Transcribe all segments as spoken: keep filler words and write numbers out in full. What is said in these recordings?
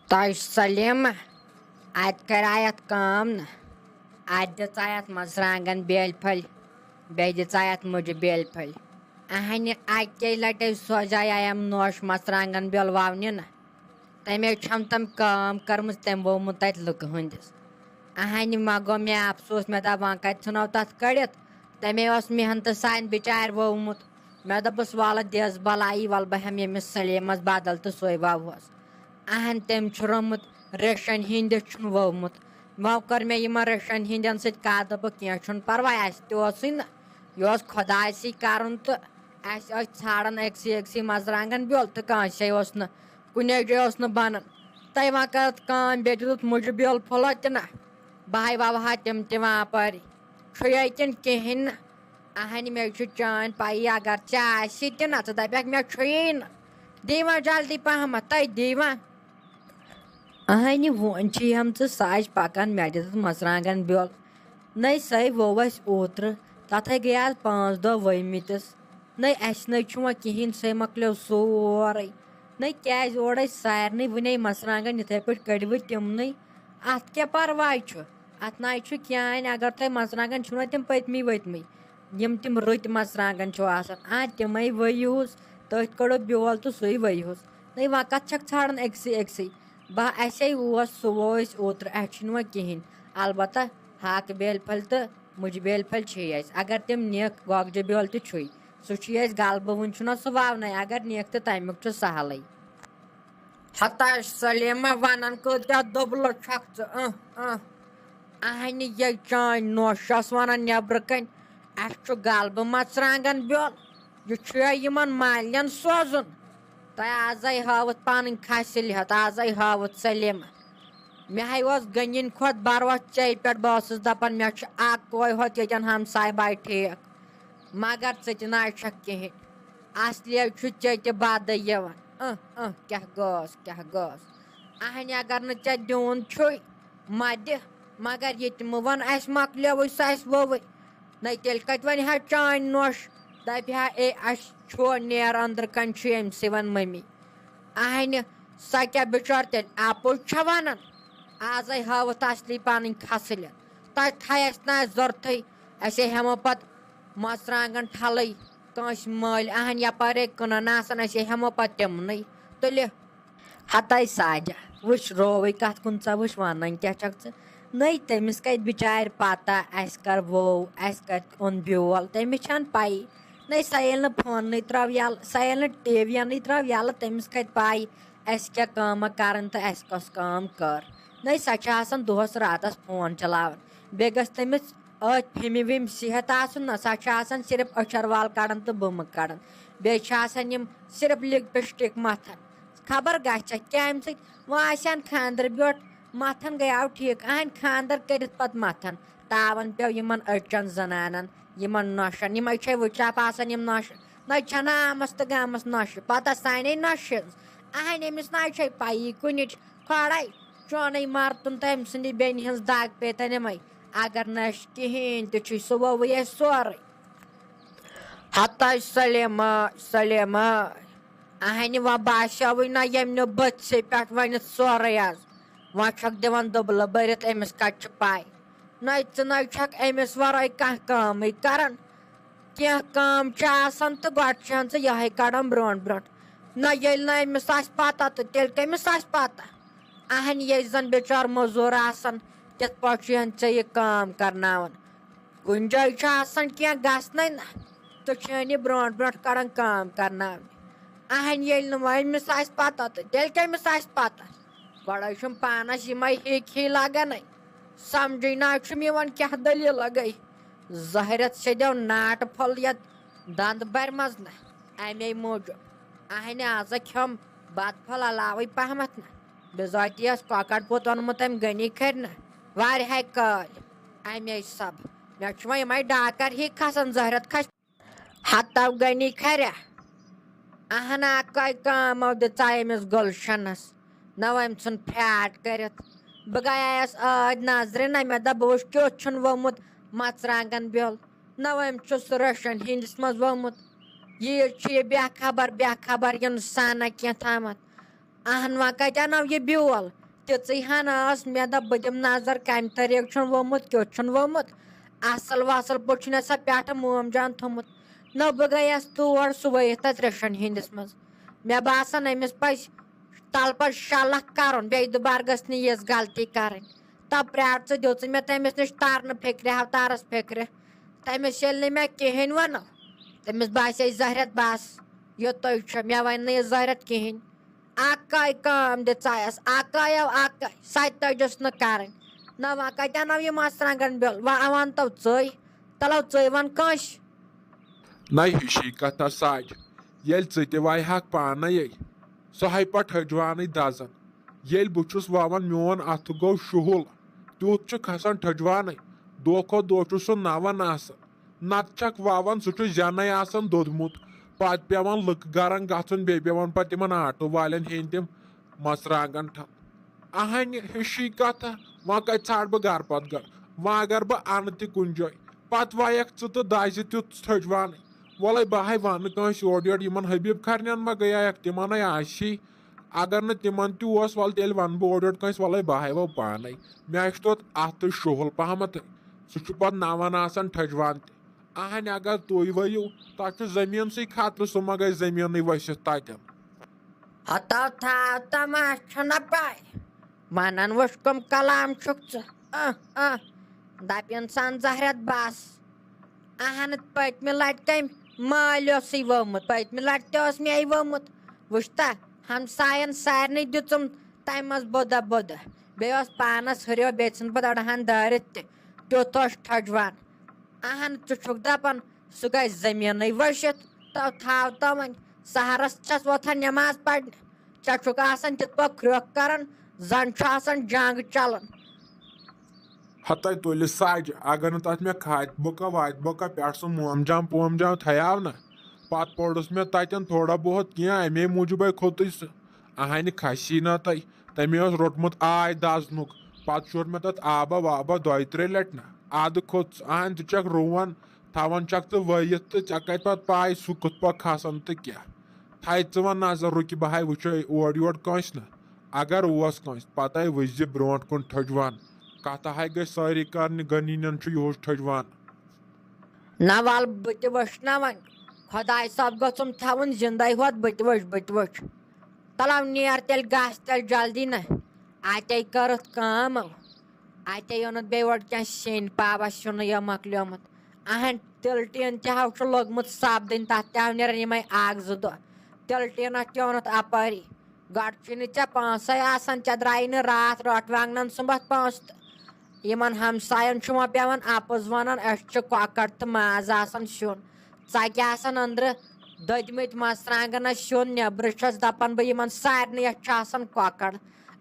تۄہہِ سلیمہ، اَتہِ کَرے اَتھ کٲم نہ، اَتہِ دِژے اَتھ مَرژٕوانٛگَن بیلہِ پھٔلۍ، بیٚیہِ دِژے اَتھ مُجہِ بیلہِ پھٔلۍ۔ اَہَنہِ اَکے لَٹہِ سوزے اَم نوش مَرژٕوانٛگَن بیول وَونہِ نہ، تَمے چھَم تَم کٲم کٔرمٕژ، تٔمۍ ووٚمُت تَتہِ لُکہٕ ہٕنٛدِس۔ اَہَنہِ ما گوٚو مےٚ اَفسوٗس، مےٚ دوٚپ وۄنۍ کَتہِ ژھٕنو تَتھ کٔڑِتھ، تَمے اوس محنتہٕ سانہِ بِچارِ ووٚمُت۔ مےٚ دوٚپُس، وَلہٕ دِس بَلایی، وَلہٕ بہٕ ہٮ۪مہٕ ییٚمِس سلیمَس بدل تہٕ سُے وَوہوس۔ اہن، تٔمۍ چھُ روٚمُت ریشن ہِنٛدِس چھُنہٕ وومُت۔ وۄنۍ کٔر مےٚ یِمن ریشن ہِنٛدٮ۪ن سۭتۍ کَتھ، دوٚپُکھ، "کینٛہہ چھُنہٕ پَرواے، اَسہِ تہِ اوسُے نہٕ، یہِ اوس خۄداے سٕے کَرُن تہٕ اَسہِ ٲسۍ ژھانٛڈان أکسٕے أکسٕے مَرژٕوانٛگَن بیول تہٕ کٲنٛسے اوس نہٕ، کُنے جایہِ اوس نہٕ بَنان۔ تۄہہِ وۄنۍ کٔر اَتھ کٲم، بیٚیہِ دِتُتھ مُجہِ بیول پھوٚلہ تہِ نہ، بہٕ ہاے وَوہا تِم تہِ وانٛپٲرۍ، چھُ ییٚتٮ۪ن کِہیٖنۍ نہٕ۔" اہنہِ، مےٚ چھُ چٲنۍ پَیی، اگر ژےٚ آسی تہِ نہ، ژٕ دَپکھ مےٚ چھُیی نہٕ۔ دی وۄنۍ جلدی پہمتھ، تۄہہِ دی وۄنۍ۔ اہنہِ، وۄنۍ چھِ یِم ژٕ سَچ پَکان، مےٚ دِتُتھ مَرژٕوانٛگَن بیول۔ نَے سَے ووٚو اَسہِ اوترٕ، تَتھَے گٔے آز پانٛژھ دۄہ ؤمٕتِس۔ نَے اَسہِ نَے چھُ وۄنۍ کِہیٖنۍ، سَے مۄکلیو سورُے۔ نَے کیٛازِ اورَے سارنٕے وٕنے مَرژٕوانٛگَن یِتھَے پٲٹھۍ کٔڑِوٕ تِمنٕے۔ اَتھ کیٛاہ پَرواے چھُ؟ اَتھ نَے چھُ کِہیٖنۍ، اگر تۄہہِ مَرژٕوانٛگَن چھُو نہ تِم پٔتمٕے ؤتمٕے، یِم تِم رٕتۍ مَرژٕوانٛگَن چھِو آسان، آ، تِمَے ؤیوٗس، تٔتھۍ کٔڑو بیول تہٕ سُے ؤیوٗس۔ نَے وۄنۍ کَتھ چھَکھ ژھانٛڈان أکسٕے أکسٕے؟ بہٕ اَسے اوس، سُہ ووٚو اَسہِ اوترٕ، اَسہِ چھُنہٕ وۄنۍ کِہیٖنۍ۔ البتہ ہاکہٕ بیلہِ پھٔلۍ تہٕ مُجہِ بیلہِ پھٔلۍ چھے اَسہِ۔ اگر تِم نِکھ گۄگجہِ بیول تہِ چھُے، سُہ چھُے اَسہِ غلبہٕ، وٕنہِ چھُنہ سُہ وَونَے، اگر نِکھ تہٕ تَمیُک چھُ سہلٕے۔ ہتاش سلیمہ، وَنان کۭتیٛاہ دوٚبلہٕ چھَکھ ژٕ، اۭں، اۭں۔ اہنہِ، یہِ چٲنۍ نوش چھَس وَنان نیٚبرٕ کَنۍ، اَسہِ چھُ غلبہٕ مَرژٕوانٛگَن بیول، یہِ چھُ یِمَن مالٮ۪ن سوزُن۔ تۄہہِ آزَے ہٲوٕتھ پَنٕنۍ کھسِل ہٮ۪تھ، آزَے ہٲوٕتھ سلیمہ۔ مےٚ ہَے اوس غنیٖن کھۄتہٕ بروسہٕ ژےٚ پٮ۪ٹھ، بہٕ ٲسٕس دَپان مےٚ چھُ اَکوے ہوت ییٚتٮ۪ن ہمساے باے ٹھیٖک، مگر ژٕ تہِ نہ چھَکھ کِہیٖنۍ۔ اصلی چھُ ژےٚ تہِ بدٕ یِوان۔ اہ، اہ، کیٛاہ گوس، کیٛاہ گوس۔ اہنہِ، اگر نہٕ ژےٚ دیُن چھُے، مہ دِ، مگر یہِ تہِ مہٕ وَن اَسہِ مۄکلیوٕے، سُہ اَسہِ ووٚوٕے۔ نَے تیٚلہِ کَتہِ وَنہِ ہا چانۍ نوش، دَپہِ ہا، "اے، اَسہِ چھُ نیر أنٛدرٕ کَنہِ چھُ أمۍ سٕے وَن مٔمی۔" اہنہِ، سۄ کیٛاہ بِچٲر تیٚلہِ اَپُز چھےٚ وَنان؟ آزَے ہٲوٕتھ اَصلی پَنٕنۍ خصلت۔ تۄہہِ تھایَس نہٕ اَسہِ ضوٚرتھٕے، اَسے ہٮ۪مو پَتہٕ مَرژٕوانٛگَن ٹھَلٕے کٲنٛسہِ مٔلۍ۔ اہن، یَپٲرۍ کٕنان آسان، أسے ہٮ۪مو پَتہٕ تِمنٕے۔ تُلہِ۔ ہَتَے ساجہ، وٕچھ رووٕے کَتھ کُن ژےٚ، وٕچھ وَنان کیٛاہ چھَکھ ژٕ۔ نٔے تٔمِس کَتہِ بِچارِ پَتہ اَسہِ کَر ووٚو، اَسہِ کَتہِ اوٚن بیول، تٔمِس چھَنہٕ پَیی۔ نٔے سۄ ییٚلہِ نہٕ فونٕے ترٛٲو یَلہٕ، سۄ ییٚلہِ نہٕ ٹی وی یَنٕے ترٛٲو یَلہٕ، تٔمِس کَتہِ پَے اَسہِ کیٛاہ کٲمہ کَرٕنۍ تہٕ اَسہِ کۄس کٲم کٔر۔ نٔے سۄ چھِ آسان دۄہَس راتَس فون چلاوان۔ بیٚیہِ گژھِ تٔمِس أتھۍ پھِمہِ وِمہِ صحت آسُن نہ، سۄ چھِ آسان صرف أچھَر وال کَڑان تہٕ بُمہٕ کَڑان۔ بیٚیہِ چھِ آسان یِم صرف لِپسٹِک مَتھان۔ خبر گژھِ کیٛاہ اَمہِ سۭتۍ؟ وۄنۍ آسہِ ہَن خانٛدرٕ برونٛٹھ مَتھان گٔیاو ٹھیٖک، اَہَن خانٛدر کٔرِتھ پَتہٕ مَتھان۔ تاوَن پیوٚو یِمَن أچھَن زَنانَن، یِمَن نۄشَن۔ یِمَے چھے وٕچھاپ آسان یِم نۄشہِ۔ نہ چھَنہٕ آمَس تہٕ گامَس نۄشہِ۔ پَتہ سانے نۄشہِ ہِنٛز۔ اَہَنۍ أمِس نہ چھے پَیی کُنِچ۔ کھۄڑَے چونَے مَرتُن تہٕ أمۍ سٕنٛدِ بیٚنہِ ہِنٛز دَگ پیٚتَن یِمَے۔ اگر نہٕ اَسہِ کِہیٖنۍ تہِ چھُے، سُہ ووٚوُے اَسہِ سورُے۔ ہتاش سلیمہ، سلیمہ، اہنہِ وۄنۍ باسیوٕے نہ ییٚمۍ نیوٗ بٔتھسٕے پٮ۪ٹھ ؤنِتھ سورُے آز۔ وۄنۍ چھکھ دِوان دُبلہٕ بٔرِتھ، أمِس کتہِ چھِ پاے؟ نَے ژٕ نَے چھکھ أمِس ورٲے کانٛہہ کٲمٕے کران۔ کینٛہہ کٲم چھِ آسان تہٕ گۄڈٕ چھِ ہن ژٕ یِہوٚے کڑان برونٛٹھ برونٛٹھ۔ نہ ییٚلہِ نہٕ أمِس آسہِ پتہ تہٕ تیٚلہِ کٔمِس آسہِ پتہ؟ اہنہِ ییٚلہِ زن بِچار مٔزوٗر آسان، کِتھ پٲٹھۍ چھُ ہن ژےٚ یہِ کٲم کرناوان؟ کُنہِ جایہِ چھُ آسان کینٛہہ گژھنَے نہ، تہٕ چھِ أنۍ یہِ برونٛٹھ برونٛٹھ کَڑان کٲم کَرناونہِ۔ اَہَن ییٚلہِ نہٕ وۄنۍ أمِس آسہِ پَتہ، تہٕ تیٚلہِ کٔمِس آسہِ پَتہ؟ گۄڈَے چھُم پانَس یِمَے ہِکۍ ہی لَگَنَے۔ سَمجھٕے نہ چھُم یِوان کیٛاہ دٔلیٖلہ گٔے۔ زٲہرَتھ سیٚدیو ناٹہٕ پھوٚل یَتھ دَنٛد بَرِ منٛز نہ، اَمے موٗجوٗب۔ اَہَنہِ آزَ کھیوٚم بَتہٕ پھوٚل علاوٕے پَہمَتھ نہ۔ بِذٲتی ٲس کۄکَر پوٚت اوٚنمُت أمۍ غنی کھرِ نہ، واریاہَے کٲلۍ۔ اَمے سب مےٚ چھُ وۄنۍ یِمَے ڈاکر ہی کھسان، زہرت کھسہِ۔ ہتو غنی کھریا۔ اہن اکٲے کٲمو دِژاے أمِس گُلشنس۔ نہ أمۍ ژھُن پھیٹ کٔرِتھ۔ بہٕ گٔیس ٲدۍ نظرِ نہ، مےٚ دوٚپ بہٕ وٕچھ کیُتھ چھُن ووٚمُت مژرانٛگن بیول۔ نہ أمۍ چھُ سُہ رٔشن ہِنٛدِس منٛز ووٚمُت۔ یہِ چھُ یہِ بے خبر، بے خبر، یہِ نہٕ سانہ کینٛہہ تامتھ۔ اہن، وۄنۍ کتہِ انو یہِ بیول؟ تِژٕے ہن ٲس۔ مےٚ دوٚپ، بہٕ دِمہٕ نظر، کمہِ طریٖقہٕ چھُن ووٚمُت، کیُتھ چھُن ووٚمُت۔ اصل وصل پٲٹھۍ چھُنہ سا پٮ۪ٹھٕ موم جان تھوٚمُت۔ نہ، بہٕ گٔیس تور، سُہ ؤیِتھ تتھ ریشن ہٕنٛدِس منٛز۔ مےٚ باسان، أمِس پزِ تلہٕ پتہٕ شےٚ لچھ کرُن، بیٚیہِ دُبارٕ گٔژھ نہٕ یِژھ غلطی کرٕنۍ۔ تب پرٛار ژٕ، دِژٕے مےٚ تٔمِس نِش ترنہٕ فِکرِ، ہاو تارس فِکرِ۔ تٔمِس ییٚلہِ نہٕ مےٚ کِہیٖنۍ ووٚنُو، تٔمِس باسے زہرٮ۪تھ بس، یُتُے چھُ، مےٚ وَنہِ نہٕ یہِ زہرٮ۪تھ کِہیٖنۍ۔ اَکٲے کٲم دِژایَس، اَکٲے او اَکٲے، سۄ تہِ تٔجِس نہٕ کَرٕنۍ۔ نہ، وۄنۍ کَتہِ اَنو یہِ مَرژٕوانٛگَن بیول؟ وۄنۍ وَن تو ژٕے، تَلو ژٕے وَن کٲنٛسہِ۔ نَے ہِشی کَتھا ساج، ییٚلہِ ژٕ تہِ وایہِ ہاکھ پانَے، سۄ ہاے پَتہٕ ٹھٔجوانٕے دَزان۔ ییٚلہِ بہٕ چھُس وَوان، میون اَتھٕ گوٚو شُہُل، تیُتھ چھُ کھَسان ٹھٔجوانَے۔ دۄہ کھۄتہٕ دۄہ چھُ سُہ نَوان آسان۔ نَتہٕ چھَکھ وَوان، سُہ چھُ زٮ۪نَے آسان دوٚدمُت۔ پَتہٕ پٮ۪وان لُکہٕ گَرَن گژھُن، بیٚیہِ پٮ۪وان پَتہٕ تِمَن آٹوٗ والٮ۪ن ہیٚنۍ تِم مَرژٕوانٛگَن ٹھَل۔ اَہَنہِ ہِشی کَتھا، وۄنۍ کَتہِ ژھانٛڈٕ بہٕ گَرٕ پَتہٕ گَرٕ؟ وۄنۍ اگر بہٕ اَنہٕ تہِ کُنہِ جایہِ، پَتہٕ وایَکھ ژٕ تہٕ دَزِ تیُتھ ٹھٔجوانٕے۔ وَلَے بہٕ ہاے وَنہٕ کٲنٛسہِ اورٕ یورٕ، یِمَن حبیٖب کھَرنٮ۪ن ما گٔیایَکھ، تِمَن ہاے آسی۔ اگر نہٕ تِمَن تہِ اوس، وَلہٕ تیٚلہِ وَنہٕ بہٕ اورٕ یورٕ کٲنٛسہِ، وَلَے بہٕ ہاے وَو پانَے۔ مےٚ چھُ توتہِ اَتھٕ شُہُل پَہمَتھٕے۔ سُہ چھُ پَتہٕ نَوان آسان ٹھٔجوان تہِ۔ اہنہِ، اگر تُہۍ ؤیِو، تۄہہِ چھُ زٔمیٖنسٕے خطرٕ، سُہ ما گژھِ زٔمیٖنٕے ؤسِتھ تَتٮ۪ن۔ ہتو تھاو تماش چھُنہ پاے، ونان وٕچھ کم کلام چھُکھ ژٕ۔ اہ، اہ، دپہِ انسان زہرت بس۔ اہن، پٔتمہِ لٹہِ کٔمۍ مٲلۍ اوسُے وومُت، پٔتمہِ لٹہِ تہِ اوس مے وومُت۔ وٕچھتا، ہمساین سارنٕے دِژٕم تمہِ منٛز بۄدہ بۄدہ۔ بیٚیہِ اوس پانس ہُریو بیٚیہِ ژھٕن پتہٕ اڑہان دٲرِتھ تہِ۔ تیُتھ اوس ٹھۄجوان۔ اہن، ژٕ چھُکھ دپان سُہ گژھِ زٔمیٖنٕے ؤسِتھ؟ تو تھاو تو وۄنۍ، سحرس چھس وۄتھان نٮ۪ماز پرنہِ، ژےٚ چھُکھ آسان تِتھ پٲٹھۍ کرٛۄکھ کران، زن چھُ آسان جنگ چلان۔ ہتے تُلہِ سج، اگر نہٕ تتھ مےٚ کھاتہِ بۄکہ واتہِ بۄکہ پٮ۪ٹھ سُہ مومجام پومجام تھیاو نہ، پتہٕ پوٚرُس مےٚ تتٮ۪ن تھوڑا بہت کینٛہہ، امے موٗجوٗبے کھوٚتُے سُہ۔ اہنہِ کھسی نہ تہٕ، تٔمۍ اوس روٚٹمُت آے دزنُک، پتہٕ شوٚر مےٚ تتھ آبہ وابہ دۄیہِ ترٛیٚیہِ لٹہِ نہ۔ ادٕ کھوٚت سُہ۔ اہن، ژٕ چھکھ رُوان، تھاوان چھکھ ژٕ ؤیِتھ تہٕ ژےٚ کتہِ پتہٕ پاے سُہ کِتھ پٲٹھۍ کھسان تہٕ کیٛاہ۔ تھایہِ ژٕ وۄنۍ نظر، رُکہِ بہٕ ہاے وٕچھے اورٕ یورٕ کٲنٛسہِ نہ۔ اگر اوس کٲنٛسہِ، پتے وٕچھزِ برونٛٹھ کُن ٹھٔجوان۔ کتھٕ ہاے گٔے سٲری کرنہِ، غنیٖنن چھُ یِہُس ٹھٔجوان۔ نہ ول، بہٕ تہِ وٕچھِ نہ وۄنۍ۔ خۄداے صٲب گوٚژھُم تھاوُن زندے ہوت، بہٕ تہِ وٕچھِ، بہٕ تہِ وٕچھِ۔ تلو نیر تیٚلہِ گژھ تیٚلہِ جلدی نہ۔ اتے کٔرٕتھ کٲم۔ اتے اوٚنُتھ بیٚیہِ اورٕ کینٛہہ سیٚنۍ پاوس سیُنٕے یو مۄکلیومُت۔ اہن، تِلہٕ ٹیٖن تہِ ہاو چھُ لوٚگمُت سپدٕنۍ، تتھ تہِ ہاو نیران یِمے اکھ زٕ دۄہ۔ تِلہٕ ٹیٖنس تہِ اوٚنُتھ اپٲری۔ گۄڈٕ چھُے نہٕ ژےٚ پونٛسَے آسان، ژےٚ درٛایہِ نہٕ راتھ روٚٹھ وانٛگنَن سُمبَتھ پونٛسہٕ تہٕ یِمَن ہمسایَن چھُ وۄنۍ پٮ۪وان اَپُز وَنُن، اَسہِ چھُ کۄکَر تہٕ ماز آسان سیُن۔ ژَکہِ آسان أنٛدرٕ دٔدمٕتۍ مَرژٕوانٛگَن، اَسہِ سیُن نیٚبرٕ چھَس دَپان بہٕ یِمَن سارنٕے، اَسہِ چھُ آسان کۄکَر۔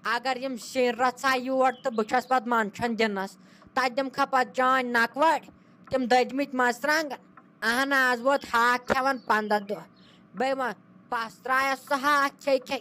اگر یِم شیٖن رَژھا یور تہٕ بہٕ چھَس پَتہٕ منٛدچھان دِنَس، تَتہِ دِمہٕ کھا پَتہٕ چٲنۍ نَکوَڑ تِم دٔدمٕتۍ مَرژٕوانٛگَن؟ اہن، آز ووت ہاکھ کھٮ۪وان پنٛداہ دۄہ۔ بیٚیہِ وۄنۍ پسترایس سُہ ہاکھ کھے کھے،